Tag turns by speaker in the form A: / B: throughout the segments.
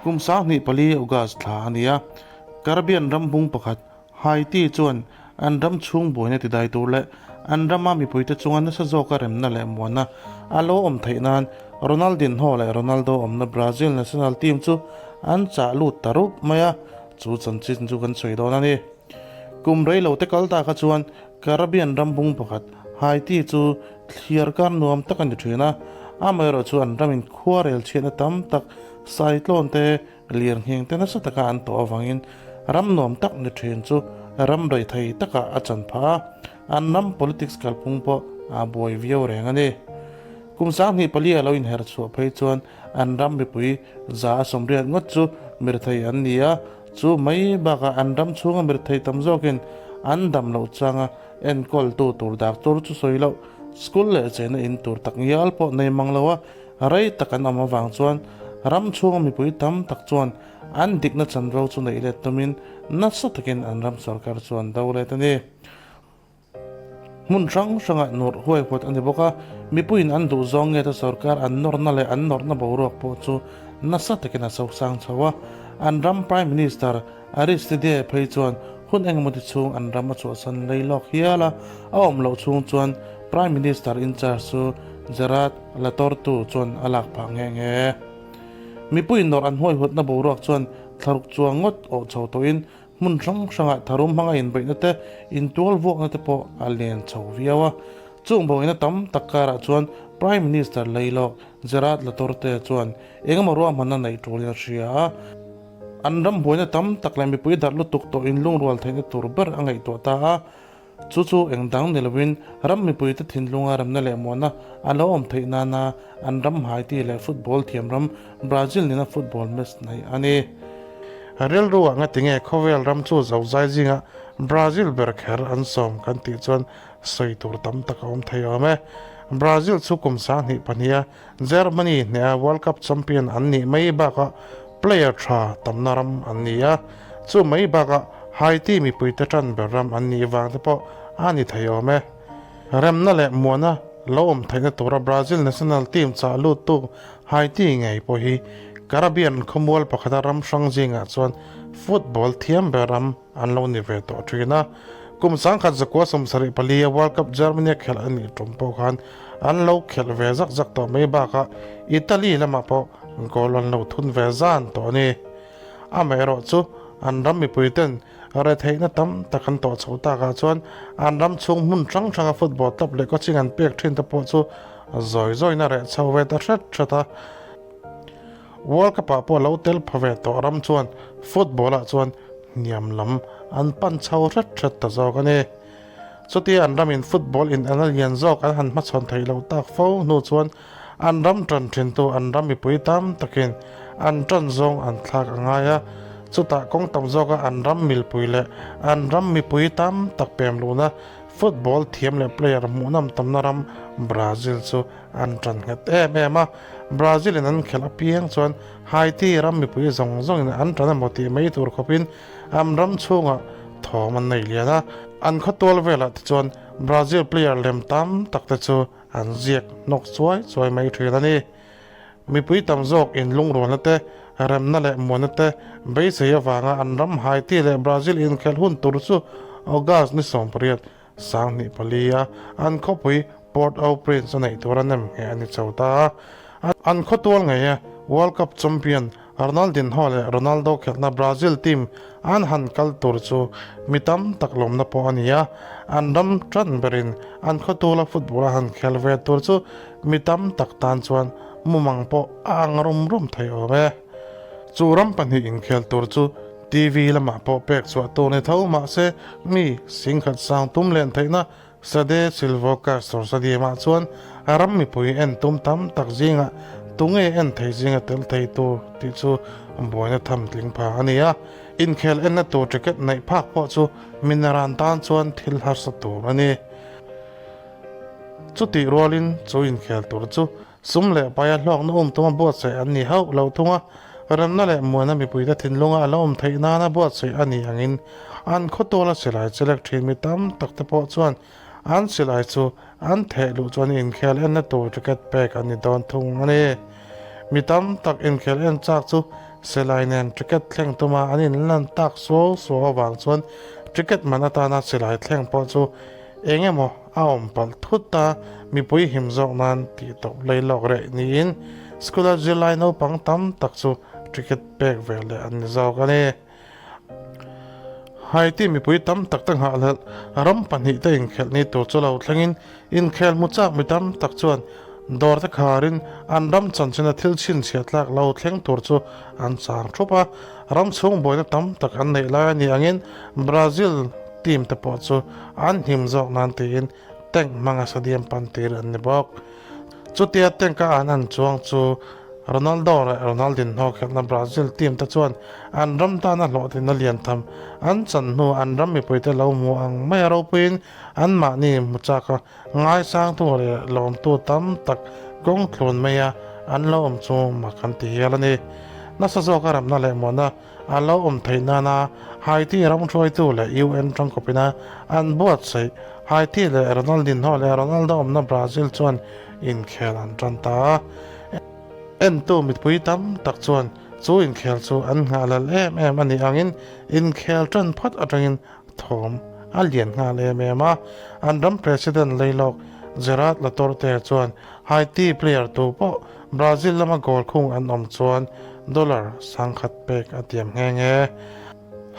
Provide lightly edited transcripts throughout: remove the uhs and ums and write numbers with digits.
A: Kum 24 August thla a ni a, Caribbean ram hmung pakhat Haiti chuan an ram chhung buaina tidai tur leh an rama mipuite chunga nasa zawka remna leh muanna a lo awm theih nan Ronaldinho leh Ronaldo awmna Brazil national team chu an chah lut ta rup mai a, chu chanchin chu kan sawi dawn a ni. Kum rei lo te kal ta kha chuan Caribbean ram bung pakhat Haiti chu thliar kar nuam tak a ni thin a, amaherawh chu an ramin khuarel chhiatna tam tak cyclone te Lirnghing te nasa taka an tawh avangin ram nuam tak ni thin chu ram rei thei takah a chan phah a, an ram politics kalphung pawh a buai viau reng a ni. Kum 24 a lo inher chhuah phei chuan an ram mipui 180 ngawt chu mirthei an ni a, chu mai bakah an ram chhunga mirthei tam zawkin an dam loh changa enkawltu tur doctor chu sawi loh, school leh chena in tur tak ngial pawh nei mang lo a, Rei tak an awm avang chuan ram chhunga mipui tam tak chuan an dikna chanvo chu neih let tumin nasa takin an ram sorkar chu an do let a ni. Hmun hrang hrangah nawrh huai huat a ni bawk a, mipuiin an duh zawng nge te sorkar an nawrna leh an nawrhna boruak pawh chu nasa takin a sosang chho a. An ram Prime Minister Aristide phei chuan hun engemaw ti chhung an ram a chhuahsan lei lawk hial a, a awm loh chhung chuan Prime Minister in charge chu Gerard Latortu chuan a lak phah nghe nghe. Mipui nawrh an huaihawtna boruak chuan thlaruk chuang ngawt awh chho tawhin hmun hrang hrangah tharum hmanga inbeihna te, intual vuakna te pawh a len chho viau a. Chung bawina tam tak karah chuan Prime Minister Leilawk Gerard Latorte chuan engemaw ruahmanna neih tulin a hria a. An ram buaina tam tak leh mipui darh lutuk tawh inlungrual theihna tur ber a ngaihtuah ta a. Chu chu eng dang ni lovin ram mipuite thinlunga remna leh muahna a lo awm theih nana an ram Haiti leh football thiam ram Brazil nena football match neih a ni. Rilru ah ngatinge khawvel ram chu zozai zinga Brazil ber kher an sawm kan tih chuan sawi tur tam tak a awm thei awm e. Brazil chu kum 2002 a Germany hneha World Cup champion an nih mai bakah player tha tamna ram an ni a, chu mai bakah Haiti mipuite tan ber ram an nih vang te pawh a ni thei awm e. Remna leh muana lo awm theihna tura Brazil national team chah luttu Haiti ngei pawh hi Caribbean khawmual pakhata ram hrang zingah chuan football thiam ber ram an lo ni ve tawh thin a. Kum 1974 a World Cup Germany a khelh a nih tum pawh khan an lo khelh ve zak zak tawh mai bakah Italy lamah pawh goal an lo thun ve zan tawh a ni. Amaherawh chu an ram mipui ten retheihna tam tak an tawh chho takah chuan an ram chhung hmun hrang hranga football club leh coaching an pek thin te pawh chu zawi zawina reh chho ve ta hret hret a. World Cup ah pawh lo tel pha ve tawh ram chuan football ah chuan hniam lam an pan chho hret hret ta zawk a ni. Chutia an ramin football in an a lian zawk an han hmachhawn theih loh tak fo hnu chuan an ram tan thintu an ram mipui tam takin an tan zawng an thlak a ngai a. Chutah kawng tam zawka an ram milpui leh an ram mipui tam tak pem luhna football thiam leh player hmuhnawm tamna ram Brazil chu an tan nghet em em a. Brazil in an khelh apiang chuan Haiti ram mipui zawng zawngin an tan emaw tih mai tur khawpin an ram chhungah thawm an nei lian a. An khawtual velah te chuan Brazil player lem tam tak te chu an ziak hnawk chuai chuai mai thin a ni. Mipui tam zawk in lungrualna te, remna leh muanna te beisei avanga an ram Haiti leh Brazil inkhelh hun tur chu August ni 18 24 a an khawpui Port-au-Prince a neih tur a nem ngheh a ni chho ta a. An khawtual ngei e, World Cup champion Ronaldinho leh Ronaldo khelhna Brazil team an han kal tur chu mi tam tak lawmna pawh a ni a, an ram tan berin an khawtuala football a han khel ve tur chu mi tam tak tan chuan mumang pawh a ang rum rum thei awm e. Chu ram pahnih inkhel tur chu TV lamah pawh pek chhuah tur ni tho mahse mi 10,000 sang tum len theihna Sade Silvo Castor Stadium-ah chuan ram mipui en tum tam tak zingah tunge en thei zinga tel thei tur tih chu buaina tham tling pha a ni a. Inkhel enna tur ticket neih phak pawh chu minaran tan chuan thil harsa tur a ni. Chutih rualin chu inkhel tur chu sum leh paia hlawkna um tuma buatsaih an ni hauh lo thung a, remna leh muana mipuite thinlunga a lo awm theih nana buatsaih a nih angin an khawtuala silai chelek thin mi tam tak te pawh chuan an silai chu an theh luh chuan inkhel enna tur ticket pek an ni dawn thung a ni. Mi tam tak inkhel en chak chu. Silai nen ticket thleng tuma an inlan tak suau suau avang chuan ticket man atana silai thleng pawh chu eng emaw a awm palh thut a, mipui him zawk nan tih tawp lei lawk reh niin school-a zirlai naupang tam tak chu ticket pek ve leh an ni zawk a ni. Haiti mipui tam tak te nghahhlelh ram pahnihte inkhelh ni tur chu lo thlengin inkhel hmu chak mi tam tak chuan dawr te kharin an ram chanchina thil chhinchhiah tlak lo thleng tur chu an chang thup a. Ram chhung buaina tam tak an neih lai a nih angin Brazil team te pawh chu an him zawk nan tiin tank hmanga stadium pan tir an ni bawk. Chutia tank a an han chuang chu Ronaldo leh Ronaldinho khelhna Brazil team te chuan an ram tana hlawhtlinna lian tham an chan hnu an ram mipuite lo hmu ang mai a ropuiin anmahni hmu chak a ngaisangtu leh lawmtu tam tak kawng thlun maia an lo awm chu mak an ti hial a ni. Nasa zawka ramna leh muahna A lo awm theih nana Haiti ram hruaitu leh UN tangkawpina an buatsaih Haiti leh Ronaldinho leh Ronaldo awmna Brazil chuan inkhel an tan ta a. Entu mipui tam tak chuan chu inkhel chu an nghahhlel em em a nih angin inkhel tan phawt atangin thawm a lian nghal em em a. An ram President Leilawk Gerard Latorte chuan Haiti player tu pawh Brazil lama goal khung an awm chuan dollar sangkhat pek a tiam nghe nghe.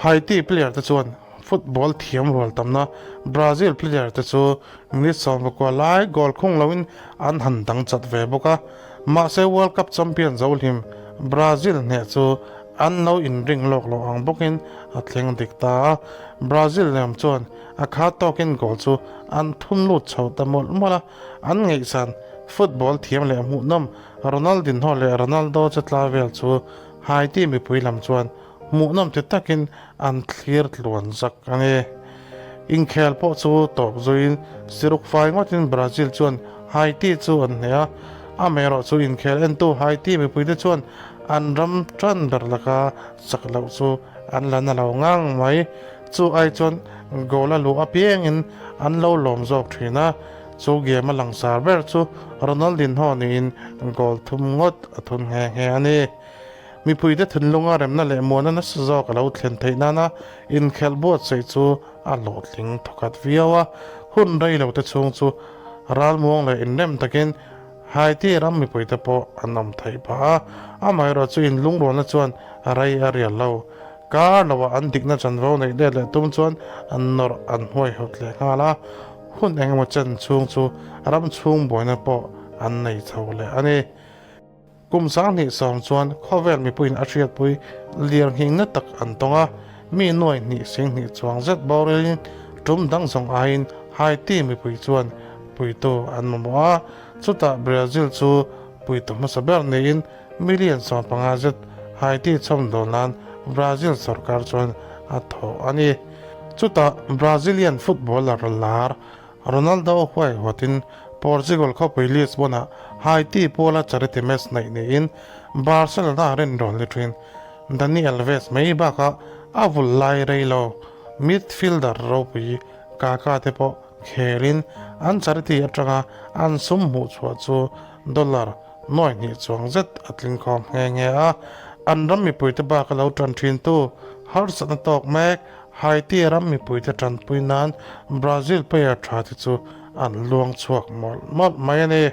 A: Haiti player te chuan football thiam rual tamna Brazil player te chu minute 19 lai goal khung loin an han dang chat ve bawk a. Mahse World Cup champion zo hlim Brazil hneh chu an lo inring lawk loh ang bawkin a thleng dik ta a. Brazil lem chuan a kha tawkin goal chu an thun lut chho ta mawlh mawlh a. An ngaihsan football thiam leh hmuhnawm Ronaldinho leh Ronaldo che tla vel chu Haiti mipui lam chuan hmuhnawm ti takin an thlir tluan zak a ni. Inkhel pawh chu tawp zuiin siruk fai ngawtin Brazil chuan Haiti chu an hneh a, amaherawh chu inkhel entu Haiti mipuite chuan an ram tan ber laka chak loh chu an la na lo ngang mai. Chu ai chuan goal a luh apiangin an lo lawm zawk thin a, chu game a langsar ber chu Ronaldinho niin goal thum ngawt a thun nghe nghe a ni. Mipuite thinlunga remna leh muana nasa zawk a lo thlen theih nana inkhelh buatsaih chu a hlawhtling thawkhat viau a, hun rei lo te chhung chu ralmuang leh inrem takin Haiti ram mipuite pawh an awm theih phah a, amaherawh chu inlungrualna chuan rei a rial lo. Kar loah an dikna chanvo neih let leh tum chuan an nawrh an huaihawt leh nghal a, hun eng emaw chen chhung chu ram chhung buaina pawh an nei chho leh a ni. Kum 2010 chuan khawvel mipuiin a hriatpui lirnghingna tak an tawng a, mi nuai hnih sing hnih chuang zet borilin tum dang zawng aiin Haiti mipui chuan puitu an mamawh a, chutah Brazil chu puitu hmasa ber niin Million 15 zet Haiti chhawmdawl nan Brazil sorkar chuan a thawh a ni. Chutah Brazilian footballer lar Ronaldo huaihawtin Portugal khawpui Lisbon-ah Haiti puala charity match neih niin Barcelona rinrawl ni thin Dani Alves mai bakah a vul lai rei lo midfielder ropui Kaka te pawh khelin an charity atanga an sum hmuhchhuah chu dollar Nuai hnih chuang zet a tling khawm nghe nghe a, an ram mipuite bak a lo tan thintu harsatna tawk mek Haiti ram mipuite tanpui nan Brazil player tha te chu an luang chhuak mawlh mawlh mai a ni.